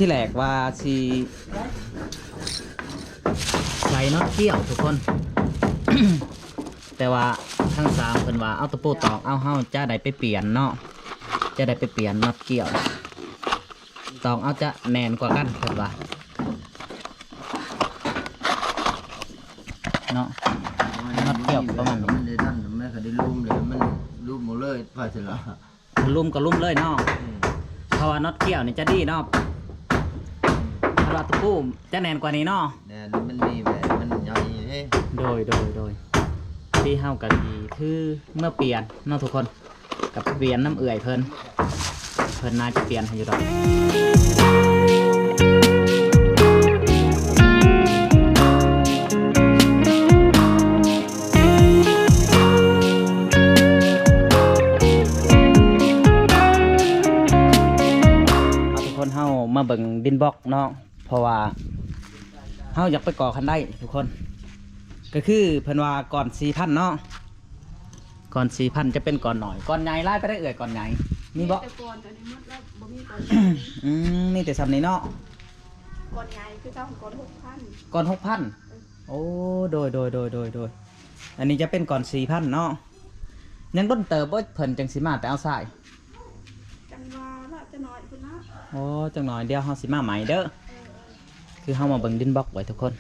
ທີແລກວ່າຊິໃສ່ນັອດກ້ຽວທຸກຄົນ ແຕ່ວ່າທາງຊ່າງເພິ່ນວ່າເອົາຕະປູຕອກເອົາ ເຮົາຈະໄດ້ໄປປ່ຽນເນາະ ຈະໄດ້ໄປປ່ຽນນັອດກ້ຽວ ຕອກເອົາຈະແໜ້ນກວ່າກັນເພິ່ນວ່າເນາະ ນັອດກ້ຽວປະມານນີ້ ມັນໄດ້ດັນ ມັນກໍໄດ້ລົມເລີຍ ມັນຫຼຸມໝົດເລີຍ ໄປຊັ້ນລະ ຫຼຸມກໍຫຼຸມເລີຍເນາະ ອືມ ເພາະວ່ານັອດກ້ຽວນີ້ຈະດີເນາະ ອືມ ເພາະວ່າຕະປູຈະແໜ້ນກວ່ານີ້ເນາະ ແໜ້ນ ມັນມີແບບ ມັນໃຫຍ່ເດ້ ໂດຍ ໂດຍ ໂດຍ ທີ່ເຮົາກໍຊິຖືເມືອປ່ຽນເນາະທຸກຄົນ ກັບປ່ຽນນຳເອື້ອຍເພິ່ນ ເພິ່ນໜ້າຈະປ່ຽນໃຫ້ຢູ່ດອກ ເອົາ ທຸກຄົນ ເຮົາມາເບິ່ງດິນບລັອກເນາະ ເພາະວ່າເຮົາຢາກໄປກໍ່ຄັນໄດທຸກຄົນ ກໍຄືເພິ່ນວ່າກ້ອນສີ່ພັນເນາະ ກ້ອນສີ່ພັນຈະເປັນກ້ອນນ້ອຍ ກ້ອນໃຫຍ່ຫຼາຍປານໃດເອື້ອຍ ກ້ອນໃຫຍ່ມີບໍ່? ມີແຕ່ກ້ອນອັນນີ້ໝົດແລ້ວ ບໍ່ມີກ້ອນ ອືມ ມີແຕ່ຊ່ຳນີ້ເນາະ ກ້ອນໃຫຍ່ຄືເຈົ້າ ກ້ອນຫົກພັນ ກ້ອນຫົກພັນ ເອີ ໂອ້ ໂດຍ ໂດຍ ອັນນີ້ຈະເປັນກ້ອນສີ່ພັນເນາະ ຍັງດົນເຕີບບໍ່ ເພິ່ນຈັ່ງຊິມາແຕ່ເອົາຊາຍ? ຈັ່ງວ່າລະ ຈັກໜ້ອຍພຸ້ນລະ ໂອ້ ຈັກໜ້ອຍ ດຽວເຮົາຊິມາໃໝ່ເດີ ເອີ ເອີ ຄືເຮົາມາເບິ່ງດິນບລັອກໄວ້ທຸກຄົນ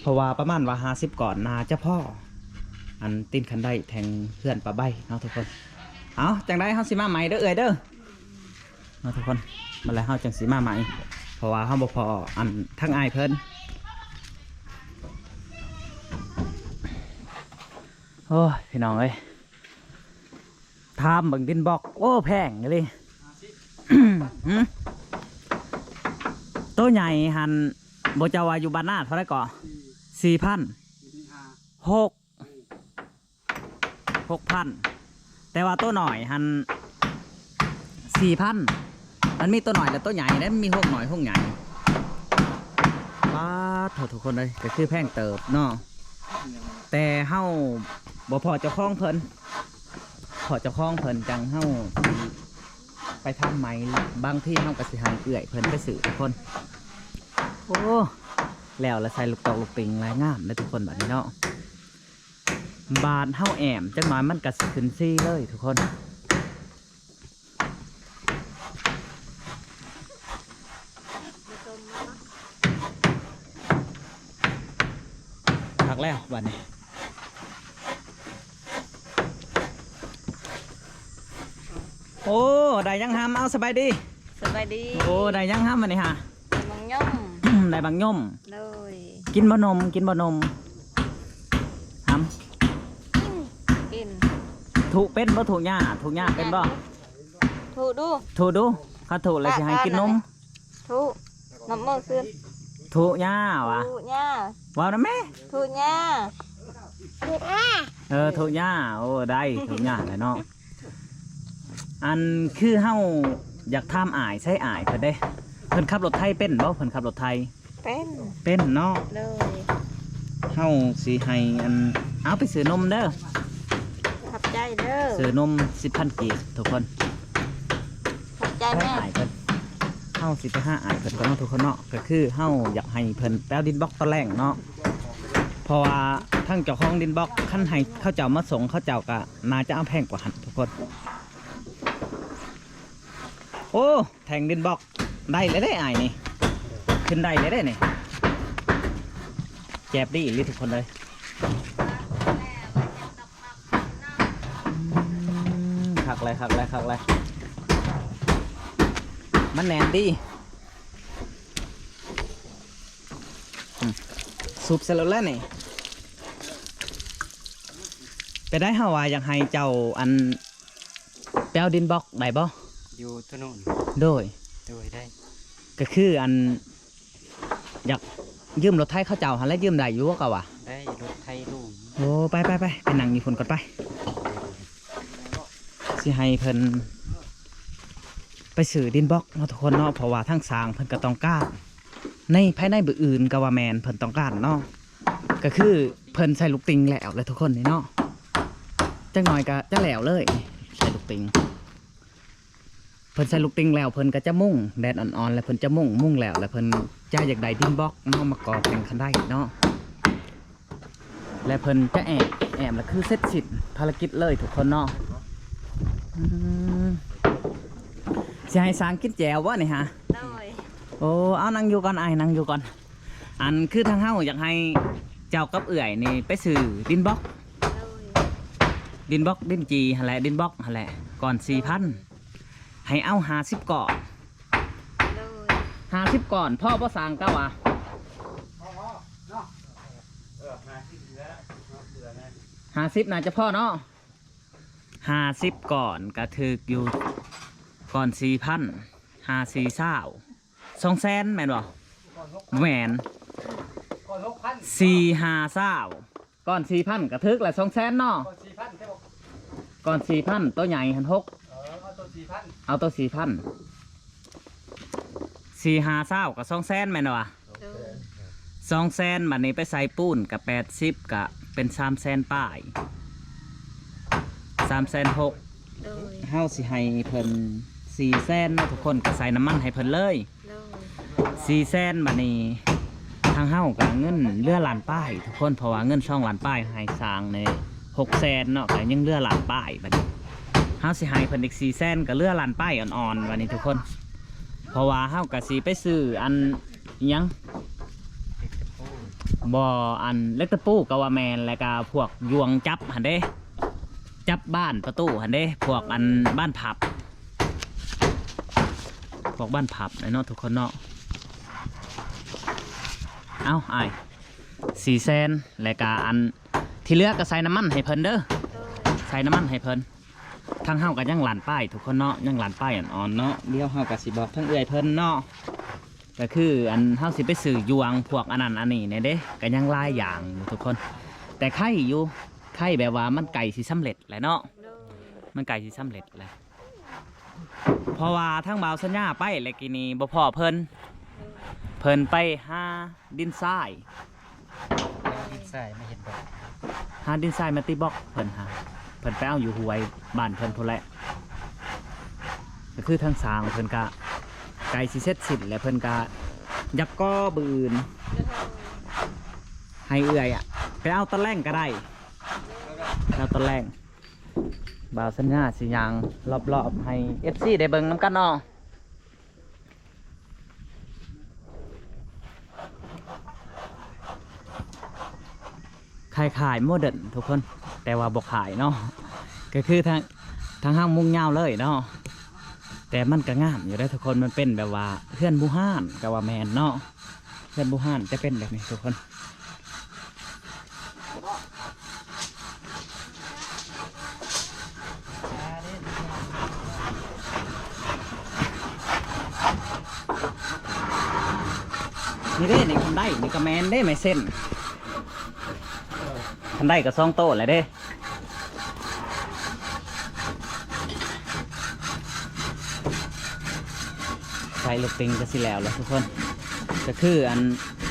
ເພາະວ່າປະມານວ່າຫ້າສິບກ້ອນໜ້າຈະພໍ ອັນຕີນຄັນໄດແທ່ງເຮືອນປາໃບເນາະທຸກຄົນ ເອົາ ຈັ່ງໃດເຮົາຊິມາໃໝ່ເດີເອື້ອຍເດີ ເນາະທຸກຄົນ ມາແລ້ວເຮົາຈັ່ງຊິມາໃໝ່ ເພາະວ່າເຮົາບໍ່ພໍອັນທາງອ້າຍເພິ່ນ ໂອ້ຍ ພີ່ນ້ອງເອີຍ ຖາມເບິ່ງດິນບລັອກ ໂອ້ ແພງອີ່ຫຼີ ຫື ໂຕໃຫຍ່ຫັ້ນ ບໍ່ ເຈົ້າວ່າຢູ່ບ້ານນາເທົ່າໃດເກາະ? ສີ່ພັນ ຫົກ ຫົກພັນ ແຕ່ວ່າໂຕນ້ອຍຫັ້ນສີ່ພັນ ມັນມີໂຕນ້ອຍ ແລະ ໂຕໃຫຍ່ເດ້ ມັນມີໂຮງນ້ອຍໂຮງໃຫຍ່ ປາດໂທ້ ທຸກຄົນເອີຍ ກໍຄືແພງເຕີບເນາະ ແຕ່ເຮົາບໍ່ພໍ້ເຈົ້າຂອງເພິ່ນ ພໍ້ເຈົ້າຂອງເພິ່ນຈັ່ງເຮົາຊິໄປທຳໃໝ່ ບາງທີເຮົາກໍຊິໃຫ້ເອື້ອຍເພິ່ນໄປຊື້ທຸກຄົນ ໂອ້ ແລ້ວລະໃສ່ລູກຕອກລູກຕິ່ງຫຼາຍງາມເດ້ທຸກຄົນ ບາດນີ້ເນາະ ບາດເຮົາແອ້ມຈັກໜ້ອຍມັນກໍຊິຂຶ້ນສີເລີຍທຸກຄົນ ຄັກແລ້ວບາດນີ້ ໂອ້ ໄດ້ຫຍັງຫຳ ເອົາ ສະບາຍດີ ສະບາຍດີ ໂອ້ ໄດ້ຫຍັງຫຳ ມື້ນີ້ຫາ? ໄດ້ບັກຫຍ້ອມ ໄດ້ບັກຫຍ້ອມ ໂດຍ ກິນບໍ່ນົມ ກິນບໍ່ນົມ ຫຳ ກິນ ທຸເປັນບໍ່ ທຸຫຍ້າ ທຸຫຍ້າເປັນບໍ່? ທຸດູ ທຸດູ ຄັນທຸແລ້ວຊິໃຫ້ກິນນົມ ທຸ ນັບມືຂຶ້ນ ທຸຫຍ້າຫວາ ທຸຫຍ້າ ເວົ້ານຳແມ່ ທຸຫຍ້າ ທຸຫຍ້າ ເອີ ທຸຫຍ້າ ໂອ້ ໄດ້ ທຸຫຍ້າແຫຼະເນາະ ອັນ ຄືເຮົາຢາກຖາມອ້າຍ ໃຊ້ອ້າຍເພິ່ນເດ້ ເພິ່ນຂັບລົດໄຖເປັນບໍ່? ເພິ່ນຂັບລົດໄຖ ເປັນ ເປັນເນາະ ໂດຍ ເຮົາຊິໃຫ້ອັນ ເອົາໄປຊື້ນົມເດີ ຂອບໃຈເດີ ຊື້ນົມສິບພັນກີບທຸກຄົນ ຂອບໃຈແມ່ ອ້າຍເພິ່ນ ເຮົາຊິໄປຫາອ້າຍເພິ່ນກ່ອນເນາະທຸກຄົນເນາະ ກໍຄືເຮົາຢາກໃຫ້ເພິ່ນແປວດິນບລັອກຕອນແລງເນາະ ເພາະວ່າທາງເຈົ້າຂອງດິນບລັອກ ຄັນໃຫ້ເຂົາເຈົ້າມາສົ່ງ ເຂົາເຈົ້າກໍໜ້າຈະເອົາແພງກວ່າຫັ້ນທຸກຄົນ ໂອ້ ແທ່ງດິນບລັອກ ໄດ້ແລ້ວເດ້ອ້າຍນີ້ ຂຶ້ນໄດ້ແລ້ວເດ້ນີ້ ແຈບດີອີ່ຫຼີທຸກຄົນເອີຍ ອືມ ຄັກແລ້ວ ຄັກແລ້ວ ຄັກແລ້ວ ມັນແໜ້ນດີ ອືມ ສຸບໃສ່ແລ້ວແຫຼະນີ້ ໄປໄດ້ ເຮົາວ່າຢາກໃຫ້ເຈົ້າ ອັນ ໄປເອົາດິນບລັອກໄດ້ບໍ່? ຢູ່ໂຕໂນ້ນ ໂດຍ ໂດຍ ໄດ້ ກໍຄືອັນ ຢາກຢືມລົດໄຖເຂົາເຈົ້າຫັ້ນແຫຼະ ຢືມໄດ້ຢູ່ບໍ່ ກະວ່າ ໄດ້ ລົດໄຖລູກ ໂອ້ ໄປ ໄປ ໄປ ໄປນັ່ງຢູ່ພຸ້ນກ່ອນໄປ ຊິໃຫ້ເພິ່ນໄປຊື້ດິນບລັອກເນາະທຸກຄົນເນາະ ເພາະວ່າທາງຊ່າງເພິ່ນກໍຕ້ອງການ ໃນ ພາຍໃນມື້ອື່ນກໍວ່າແມ່ນເພິ່ນຕ້ອງການເນາະ ກໍຄືເພິ່ນໃສ່ລູກຕິ່ງແລ້ວແຫຼະທຸກຄົນນີ້ເນາະ ຈັກໜ້ອຍກໍຈະແລ້ວເລີຍ ໃສ່ລູກຕິ່ງ ເ พิ่นໃສ່ລູກຕິງແລ້ວ ເພິ່ນກໍຈະມຸງ ແດດອ່ອນໆ ແລ້ວເພິ່ນຈະມຸງ ມຸງແລ້ວ ແລ້ວເພິ່ນຈະຢາກໄດ້ດິນບລັອກເນາະ ມາກໍ່ແທ່ງຄັນໄດເນາະ ແລະເພິ່ນຈະແອ້ມ ແອ້ມລະຄືເສັດສິ້ນພາລະກິດເລີຍທຸກຄົນເນາະ. ອືມ ຊິໃຫ້ຊ່າງກິນແຈ່ວບໍ່ນີ້ຫາ? ໂດຍ. ໂອ້ ເອົານັ່ງຢູ່ກ່ອນ ອ້າຍນັ່ງຢູ່ກ່ອນ. ອັນຄືທາງເຮົາຢາກໃຫ້ເຈົ້າກັບເອື້ອຍນີ້ໄປຊື້ດິນບລັອກ ໂດຍ ດິນບລັອກ ດິນຈີ່ຫັ້ນແຫຼະ ດິນບລັອກຫັ້ນແຫຼະ ກ້ອນສີ່ພັນ ໃຫ້ເອົາຫ້າສິບກ້ອນ ໂດຍ ຫ້າສິບກ້ອນ ພໍບໍ່ຊ່າງເຈົ້າວ່າ? ພໍເນາະ ເອີ ຫ້າສິບນີ້ແຫຼະ ຫ້າສິບນີ້ແຫຼະ ຫ້າສິບໜ້າຈະພໍເນາະ ຫ້າສິບກ້ອນກະຖືກຢູ່ ກ້ອນສີ່ພັນ ຫ້າສີ່ຊາວ ສອງແສນແມ່ນບໍ່? ບໍ່ແມ່ນ ສີ່ຫ້າຊາວ ກ້ອນສີ່ພັນກະຖືກລະ ສອງແສນເນາະ ກ້ອນສີ່ພັນ ໂຕໃຫຍ່ຫັ້ນຫົກ ເອີ ເອົາໂຕສີ່ພັນ ເອົາໂຕສີ່ພັນ ສີ່ຫ້າຊາວກະສອງແສນແມ່ນບໍ່? ໂດຍ ສອງແສນ ບາດນີ້ໄປໃສ່ປູນກະແປດສິບ ກະເປັນສາມແສນປາຍ ສາມແສນຫົກ ໂດຍ ເຮົາຊິໃຫ້ເພິ່ນສີ່ແສນເນາະທຸກຄົນ ກະໃສ່ນ້ຳມັນໃຫ້ເພິ່ນເລີຍ ໂດຍ ສີ່ແສນ ບາດນີ້ທາງເຮົາກະເງິນເຫຼືອລ້ານປາຍທຸກຄົນ ເພາະວ່າເງິນສອງລ້ານປາຍໃຫ້ຊ່າງນີ້ຫົກແສນເນາະ ກະຍັງເຫຼືອລ້ານປາຍ ບາດນີ້ເຮົາຊິໃຫ້ເພິ່ນອີກສີ່ແສນ ກະເຫຼືອລ້ານປາຍອ່ອນໆ ບາດນີ້ທຸກຄົນ ເພາະວ່າເຮົາກະຊິໄປຊື້ອັນ ອີ່ຫຍັງ ບໍ່ ອັນເຫຼັກຕະປູກະວ່າແມ່ນ ແລ້ວກະພວກຢວງຈັບຫັ້ນເດ້ ຈັບບານປະຕູຫັ້ນເດ້ ພວກອັນບານພັບ ພວກບານພັບເນາະທຸກຄົນເນາະ. ເອົາອ້າຍ ສີ່ແສນ ແລ້ວກະອັນທີ່ເຫຼືອກະໃສ່ນ້ຳມັນໃຫ້ເພິ່ນເດີ ໂດຍ ໃສ່ນ້ຳມັນໃຫ້ເພິ່ນ. ທາງເຮົາກໍຍັງລ້ານປາຍທຸກຄົນເນາະ ຍັງລ້ານປາຍອ່ອນໆເນາະ. ດຽວເຮົາກໍຊິບອກທາງເອື້ອຍເພິ່ນເນາະ ກໍຄືອັນເຮົາຊິໄປຊື້ຢວງພວກອັນນັ້ນອັນນີ້ແດ່ເດ້ ກໍຍັງຫຼາຍຢ່າງຢູ່ທຸກຄົນ ແຕ່ໄຄຢູ່ ໄຄແບບວ່າມັນໃກ້ຊິສຳເລັດແຫຼະເນາະ ໂດຍ ມັນໃກ້ຊິສຳເລັດແຫຼະ ເພາະວ່າທາງບ່າວສັນຍາໄປແລ້ວກີ້ນີ້ບໍ່ພໍ້ເພິ່ນ ໂດຍ ເພິ່ນໄປຫາດິນຊາຍ ເອົາດິນຊາຍມາເຮັດບລັອກ ຫາດິນຊາຍມາຕີບລັອກເພິ່ນຫາ ເພິ່ນໄປເອົາຢູ່ຫ້ວຍບ້ານເພິ່ນພຸ້ນແຫຼະ ກໍຄືທາງຊ່າງເພິ່ນກະໃກ້ຊິເສັດສິ້ນແລ້ວ ເພິ່ນກະຢາກກໍ່ມື້ອື່ນ ໃຫ້ເອື້ອຍອະ ໄປເອົາຕອນແລງກໍໄດ້ ເອົາຕອນແລງ ບ່າວສັນຍາຊິຍ່າງລອບໆໃຫ້ເອັຟຊີໄດ້ເບິ່ງນຳກັນເນາະ. ຄ້າຍໆໂມເດີນທຸກຄົນ ແຕ່ວ່າບໍ່ຄ້າຍເນາະ ກໍຄືທາງ ທາງເຮົາມຸງຍາວເລີຍເນາະ ແຕ່ມັນກໍງາມຢູ່ເດ້ທຸກຄົນ ມັນເປັນແບບວ່າເຮືອນບູຮານກໍວ່າແມ່ນເນາະ ເຮືອນບູຮານຈະເປັນແບບນີ້ທຸກຄົນ. ນີ້ເດ້ ນີ້ຄັນໄດນີ້ກໍແມ່ນເດ້ ໄມ້ເສັ້ນ ຄັນໄດກໍສອງໂຕແລ້ວເດ້. ໃສ່ລູກຕິງກໍຊິແລ້ວແລ້ວທຸກຄົນ ກໍຄືອັນ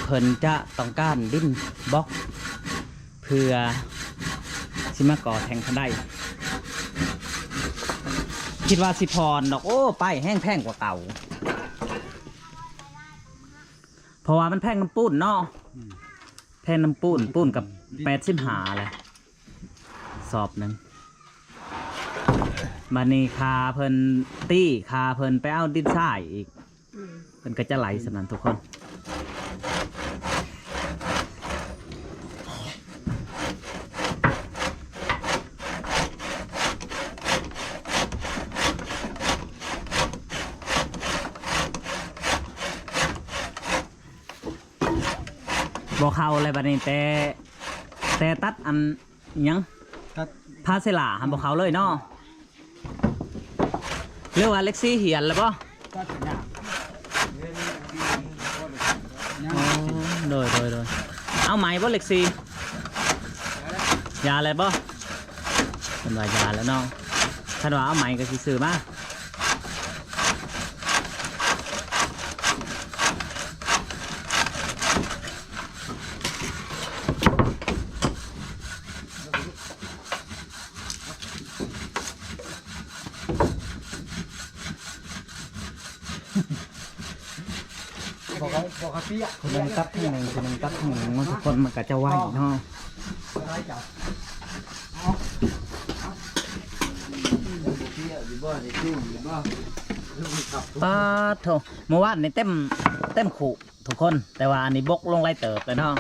ເພິ່ນຈະຕ້ອງການດິນບລັອກ ເພື່ອຊິມາກໍ່ແທ່ງຄັນໄດ ຄິດວ່າຊິຜ່ອນດອກ ໂອ້ ປ້າຍແຮງແພງກວ່າເກົ່າ ເພາະວ່າມັນແພງນຳປູນເນາະ ອືມ ແພງນຳປູນ ປູນກໍແປດສິບຫ້າແຫຼະ ສອບໜຶ່ງ ບາດນີ້ຄ່າເພິ່ນຕີ ຄ່າເພິ່ນໄປເອົາດິນຊາຍອີກ ອືມ ເພິ່ນກໍຈະໄຫຼສ່ຳນັ້ນທຸກຄົນ. ບໍ່ເຂົ້າແລ້ວບາດນີ້ ແຕ່ ແຕ່ຕັດອັນຫຍັງ ຕັດ ພາເຊລາຫັ້ນບໍ່ເຂົ້າເລີຍເນາະ ຫຼືວ່າເລັກສີ່ຫຽນແລ້ວບໍ່? ຕັດກໍຍາກ ອໍ ໂດຍໆໆ ເອົາໃໝ່ບໍ່ເລັກສີ່ ຢ່າແລ້ວບໍ່? ເພິ່ນວ່າຢ່າແລ້ວເນາະ ຄັນວ່າເອົາໃໝ່ກໍຊິຊື້ມາ. ເ ບໍ່ເຂົ້າເປຍ ຜູ້ໜຶ່ງຕັດທາງໜຶ່ງ ຜູ້ໜຶ່ງຕັດທາງໜຶ່ງ ເນາະ ທຸກຄົນ ມັນກໍຈະໄວເນາະ. ປາດໂທ້ ເມື່ອວານນີ້ເຕັມ ເຕັມຄຸ ທຸກຄົນ ແຕ່ວ່າອັນນີ້ບົກລົງຫຼາຍເຕີບແລ້ວເນາະ.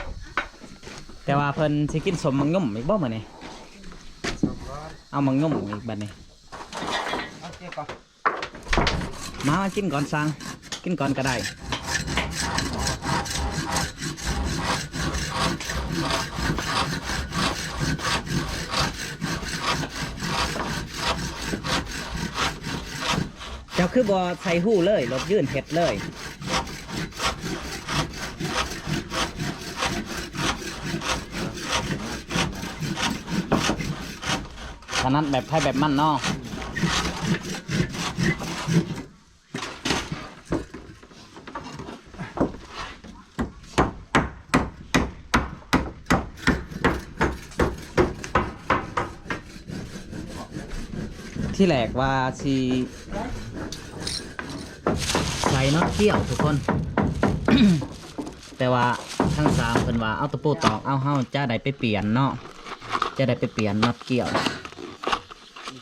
ແຕ່ວ່າເພິ່ນຊິກິນສົ້ມໝາກຫຍຸ່ມອີກບໍ່ມື້ນີ້? ເອົາໝາກຫຍຸ່ມອີກບັດນີ້. ມາ ມາກິນກ່ອນ ຊ່າງ ກິນກ່ອນກໍໄດ້. ເຈົ້າຄືບໍ່ໃສ່ຮູເລີຍ ລົດຍື່ນເຮັດເລີຍ? ຖະໜັດແບບໃຜແບບມັນເນາະ. ທີແລກວ່າຊິໃສ່ນັອດກ້ຽວທຸກຄົນ ແຕ່ວ່າທາງຊ່າງເພິ່ນວ່າເອົາຕະປູຕອກເອົາ ເຮົາຈະໄດ້ໄປປ່ຽນເນາະ ຈະໄດ້ໄປປ່ຽນນັອດກ້ຽວ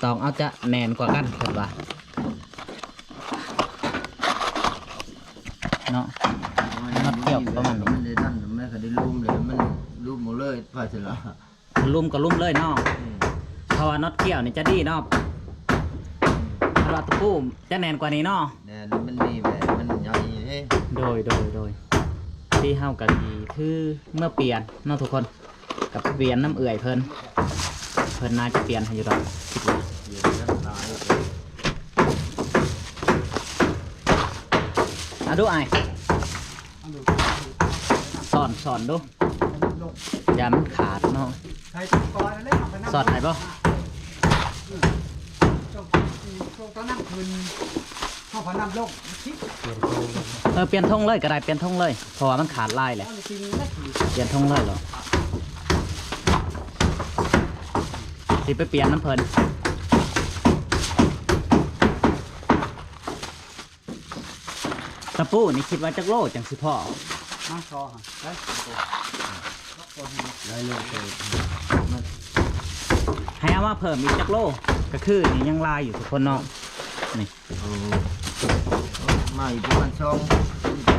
ຕອກເອົາຈະແໜ້ນກວ່າກັນເພິ່ນວ່າເນາະ. ນັອດກ້ຽວປະມານນີ້ ມັນໄດ້ດັນ ມັນກໍໄດ້ລຸ່ມເລີຍ ມັນຫຼຸບໝົດເລີຍ ພາຊະລະ ລຸ່ມກໍລຸ່ມເລີຍເນາະ. ອືມ ເພາະວ່ານັອດກ້ຽວນີ້ຈະດີເນາະ ຄັນວ່າຕະປູຈະແໜ້ນກວ່ານີ້ເນາະ. ແໜ້ນ ມັນມີແບບມັນໃຫຍ່ເດ້. ໂດຍ ໂດຍ ໂດຍ ທີ່ເຮົາກໍຊິຖືເມືອປ່ຽນເນາະທຸກຄົນ ກັບປ່ຽນນຳເອື້ອຍເພິ່ນ ເພິ່ນໜ້າຈະປ່ຽນໃຫ້ຢູ່ດອກ ຄິດວ່າ. ເອົາດູອ້າຍ ສອນ ສອນດູ ຢ່າມັນຂາດເນາະ. ສອນໄດ້ບໍ່? ເອີ ປ່ຽນຖົງເລີຍກໍໄດ້ ປ່ຽນຖົງເລີຍ ເພາະວ່າມັນຂາດຫຼາຍແຫຼະ. ປ່ຽນຖົງເລີຍເນາະ ຊິໄປປ່ຽນນຳເພິ່ນ. ຕະປູນີ້ຄິດວ່າຈັກໂລຈັ່ງຊິພໍ? ມາຊໍຫາໄດ້ ໄດ້ໂລເຕີບ ໃຫ້ເອົາມາເພີ່ມອີກຈັກໂລ? ກໍຄືນີ້ຍັງຫຼາຍຢູ່ທຸກຄົນເນາະ ນີ້. ໂອ້ ມາອີກປະມານສອງ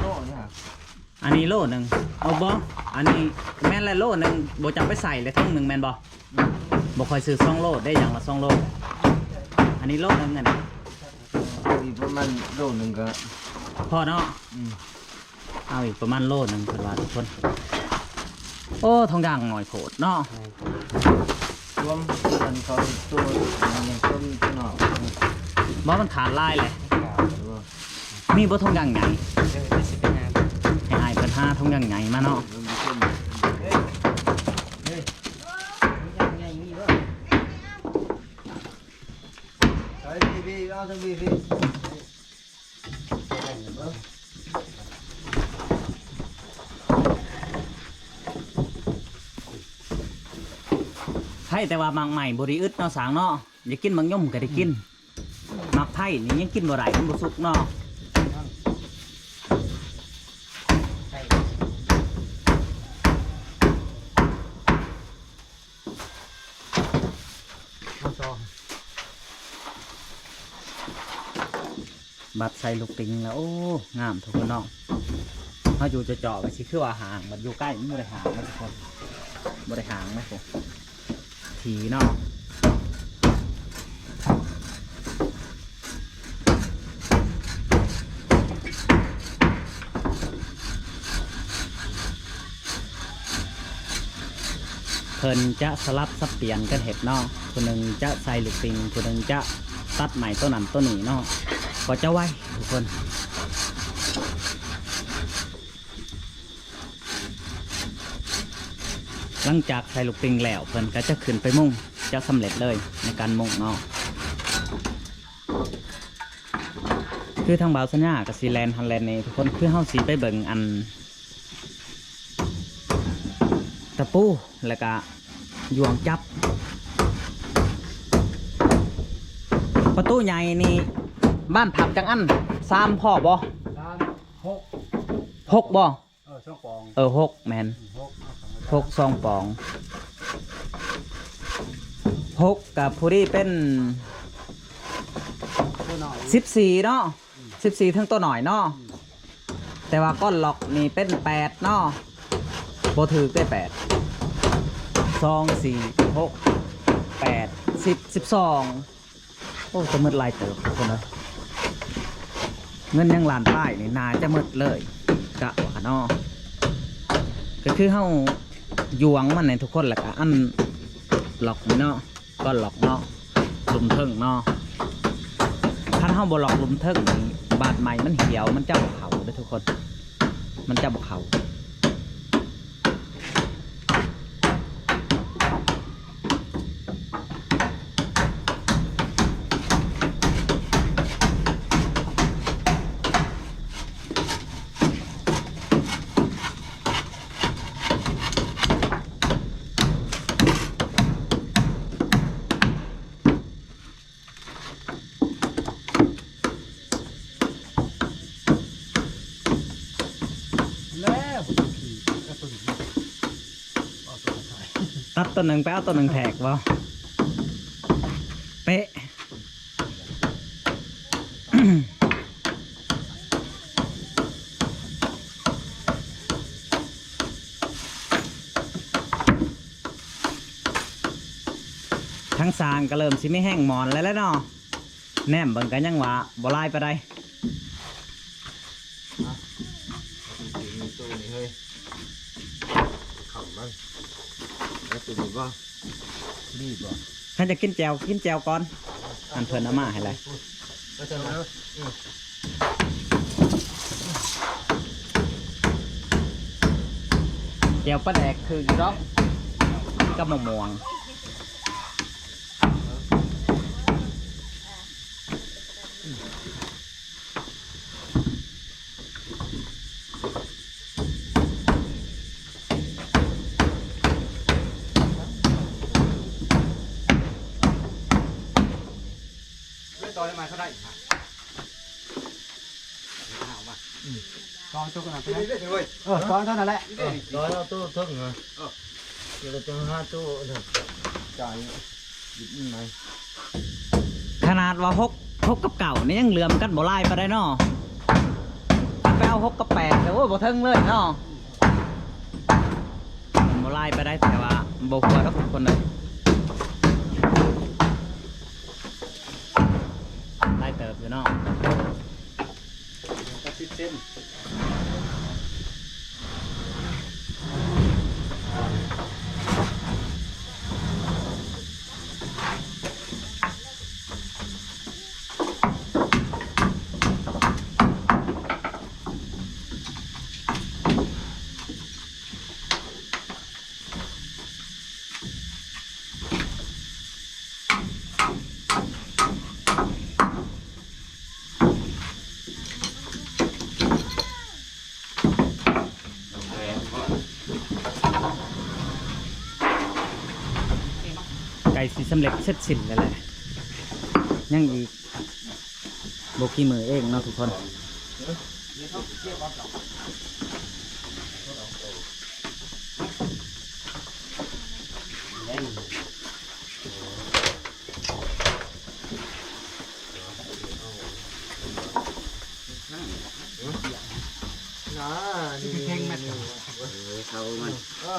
ໂລນີ້ຫາ. ອັນນີ້ໂລໜຶ່ງ ເອົາບໍ່? ອັນນີ້ແມ່ນແຫຼະ ໂລໜຶ່ງ ບໍ່ຈຳໄປໃສ່ເລີຍ ຖົງໜຶ່ງແມ່ນບໍ່? ອືມ ບໍ່ຄ່ອຍຊື້ສອງໂລເດ້ ຢ່າງລະສອງໂລ. ອັນນີ້ໂລໜຶ່ງ ອັນນີ້ ເອົາອີກປະມານໂລໜຶ່ງກໍພໍເນາະ. ອືມ ເອົາອີກປະມານໂລໜຶ່ງເພິ່ນວ່າທຸກຄົນ. ໂອ້ ຖົງຢາງໜ້ອຍໂພດເນາະ. ລວມອັນເຂົາຕົວ ອັນນີ້ຕົວນີ້ຕົວນອກ ບໍ່ ມັນຂາດຫຼາຍແຫຼະ. ມີບໍ່ຖົງຢາງໃຫຍ່? ເອີ ຊິໄປຫາ ໃຫ້ອ້າຍເພິ່ນຫາຖົງຢາງໃຫຍ່ມາເນາະ. ເອີ ເອີ ຖົງຢາງໃຫຍ່ມີບໍ່? ໃສ່ພີພີ ເອົາທັງພີພີ. ໃຜແຕ່ວ່າໝາກໄມ້ບໍ່ໄດ້ອຶດເນາະ ຊ່າງເນາະ. ຢາກກິນໝາກຍົມກໍໄດ້ກິນ ໝາກໄຜ່ນີ້ຍັງກິນບໍ່ໄດ້ ມັນບໍ່ສຸກເນາະ. ມາຊອງ ບັດໃສ່ລູກປິງແລ້ວ ໂອ້ ງາມທຸກຄົນເນາະ. ເຮົາຢູ່ເຈາະໆ ກໍຊິຄືວ່າຫ່າງ ບັດຢູ່ໃກ້ມັນບໍ່ໄດ້ຫ່າງນະທຸກຄົນ ບໍ່ໄດ້ຫ່າງນະ ທີ່ເນາະ. ເພິ່ນຈະສະຫຼັບສັບປ່ຽນກັນເຮັດເນາະ, ຜູ້ໜຶ່ງຈະໃສ່ລູກປິງ, ຜູ້ໜຶ່ງຈະຕັດໄມ້ໂຕນັ້ນໂຕນີ້ເນາະ, ກໍຈະໄວທຸກຄົນ. ຫຼັງຈາກໃສ່ລູກປິງແລ້ວ ເພິ່ນກໍຈະຂຶ້ນໄປມຸງ, ຈະສຳເລັດເລີຍໃນການມຸງເນາະ. ຄືທາງບ່າວສັນຍາກໍຊິແລ່ນຫັ້ນແລ່ນນີ້ທຸກຄົນ, ຄືເຮົາຊິໄປເບິ່ງອັນຕະປູ ແລ້ວກະຢ່ວງຈັບ. ປະຕູໃຫຍ່ນີ້ບານພັບຈັກອັນ? ສາມພໍບໍ່? ສາມ ຫົກ ຫົກບໍ່? ເອີ ສອງປອງ ເອີ ຫົກ ແມ່ນ ອືມ ຫົກ ເອົາສອງ ຫົກ ສອງປອງ ຫົກກະພໍດີເປັນ ໂຕນ້ອຍ ສິບສີ່ເນາະ ອືມ ສິບສີ່ເຖິງໂຕນ້ອຍເນາະ ອືມ ແຕ່ວ່າກ້ອນລັອກນີ້ເປັນແປດເນາະ ບໍ່ຖືກເດ້ແປດ ສອງ ສີ່ ຫົກ ແປດ ສິບ ສິບສອງ ໂອ້ ຈະໝົດຫຼາຍເຕີບທຸກຄົນເອີຍ ເງິນຍັງລ້ານປາຍນີ້ໜ້າຈະໝົດເລີຍ ກະວ່າເນາະ ກະຄືເຮົາຢວງມັນໃຫ້ທຸກຄົນ ແລ້ວກະອັນລັອກນີ້ເນາະ ກ້ອນລັອກເນາະ ລຸ່ມເທິງເນາະ ຄັນເຮົາບໍ່ລັອກລຸ່ມເທິງນີ້ ບາດໃໝ່ມັນຫ່ຽວ ມັນຈະບໍ່ເຂົ້າເດີ້ທຸກຄົນ ມັນຈະບໍ່ເຂົ້າ. ແລ້ວ ຕັດຕົວໜຶ່ງໄປເອົາຕົວໜຶ່ງແທກບໍ່? ເປະ. ທາງຊ່າງກໍເລີ່ມຊິມີແຮງໝອນແລ້ວແຫຼະເນາະ ແນມເບິ່ງກໍຍັງວ່າບໍ່ຫຼາຍປານໃດ. ຮະ ມີຕູ້ນີ້ເຮີ້ຍ ເຂົ້າມັນ ເອົາຕົວນີ້ບໍ່? ນີ້ບໍ່? ຄັນຈະກິນແຈ່ວ ກິນແຈ່ວກ່ອນ ອັນເພິ່ນເອົາມາໃຫ້ແຫຼະ. ແຈ່ວປາແດກຖືກຢູ່ດອກ ກັບໝາກມ່ວງ. ເລີຍຕໍ່ໄດ້ມາເທົ່າໃດ? ອືມ ຕໍ່ຕົວນັ້ນໄປ ເອີ ຕໍ່ເທົ່ານັ້ນແຫຼະ ຕໍ່ເທົ່າໂຕເທິງນະ ເອີ ເຈົ້າຈະຫາໂຕນັ້ນ ຈ່າຍ ຂະໜາດວ່າຫົກ ຫົກກັບເກົ້ານີ້ຍັງເຫຼືອມກັນບໍ່ຫຼາຍປານໃດເນາະ ຄັນໄປເອົາຫົກກັບແປດ ໂອ້ຍ ບໍ່ເຖິງເລີຍເນາະ ບໍ່ຫຼາຍປານໃດ ແຕ່ວ່າບໍ່ຫົວດອກທຸກຄົນເອີຍ ຫຼາຍເຕີບຢູ່ເນາະ. ໃກ້ຊິສຳເລັດເສັດສິ້ນແລ້ວແຫຼະ ຍັງອີກບໍ່ກີ່ມື້ເອງເນາະທຸກຄົນ. ນາ ນີ້ເປັນເທັງແມັດ ເອີ ເຂົາມັນ ເອີ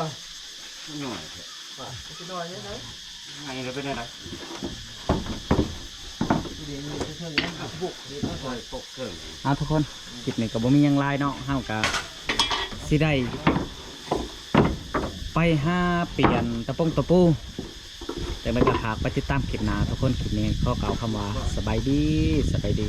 ມັນໜ້ອຍແທ້ ວ່າຊິໜ້ອຍແນວໃດ ໃຫຍ່ແລ້ວເປັນແນວໃດ ເອົາທຸກຄົນ ຄລິບນີ້ກໍບໍ່ມີຫຍັງຫຼາຍເນາະ ເຮົາກໍຊິໄດ້ ໄປຫາປ່ຽນຕະປົງຕະປູ ຈັ່ງໃດກໍຝາກໄປຕິດຕາມຄລິບໜ້າທຸກຄົນ ຄລິບນີ້ຂໍກ່າວຄຳວ່າ ສະບາຍດີ ສະບາຍດີ.